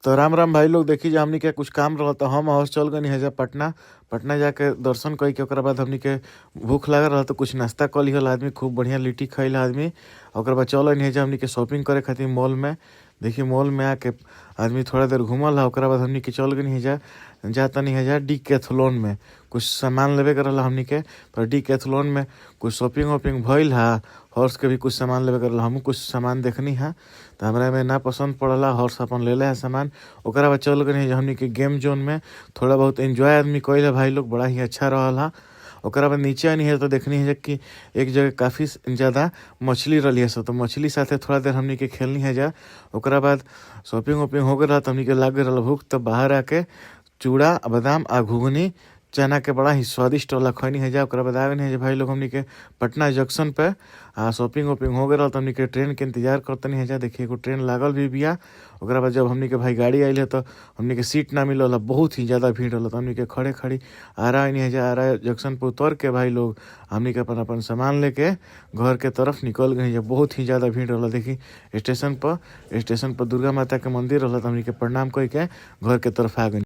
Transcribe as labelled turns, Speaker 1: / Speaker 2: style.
Speaker 1: तो राम राम भाई लोग, देखी जे हमनी के कुछ काम रहल तो हम और चल गनी हजा पटना। पटना जाके दर्शन कई के ओकरा बाद हमनी के भूख लागल रहल तो कुछ नाश्ता कर लिहल आदमी, खूब बढ़िया लिट्टी खइल आदमी। ओकरा बाद चल आनी हजा हमनी के शॉपिंग करे खातिर मॉल में। देखी मॉल में आके आदमी थोड़ा देर घूमल है। ओकरा बाद हमनी के चल गनी हजा, जातनी हजा डीकैथलॉन में कुछ सामान लेवे के रहल हमनी के। तो डीकैथलॉन में कुछ शॉपिंग वॉपिंग भइल हा, हॉर्स के भी कुछ सामान लेवे के रहल, हमहू कुछ सामान देखनी हा तो हमरा में ना पसंद पड़ला, हॉर्स अपन लेले है सामान। ओकरा बाद चल गनी हमनी के गेम जोन में, थोड़ा बहुत एंजॉय आदमी कइल है भाई लोग, बड़ा ही अच्छा रहल हा। ओकरा बाद नीचे आनी है तो देखनी है कि एक जगह काफ़ी ज़्यादा मछली रही है, तो मछली साथे थोड़ा देर हमनी के खेलनी है जा। ओकरा बाद शॉपिंग वॉपिंग हो गया तो हमनी के लाग गइल भूख, तब बाहर आके चूड़ा बादाम आ घुघनी चना के बड़ा ही स्वादिष्ट वाला खैनी है जा। ओकरा बाद आवे है भाई लोग हमनी के पटना जंक्शन पे आ शॉपिंग वॉपिंग हो गया तो हमनी के ट्रेन के इंतजार करतनी है जा। देखिए एगो ट्रेन लागल भी बिया। ओकरा बाद जब हमनी के भाई गाड़ी आइल है तो हमनी के सीट ना मिलल है, बहुत ही ज़्यादा भीड़ रहल, तो हमनी के खड़े खड़ी आरा आनी है जा। आरा जंक्शन पर उतर के भाई लोग हमनी के अपन अपन सामान लेके घर के तरफ निकल गए है। बहुत ही ज़्यादा भीड़ रहल। देखी स्टेशन पर दुर्गा माता के मंदिर रहल तो हमनी के प्रणाम कई के घर के तरफ आ गई।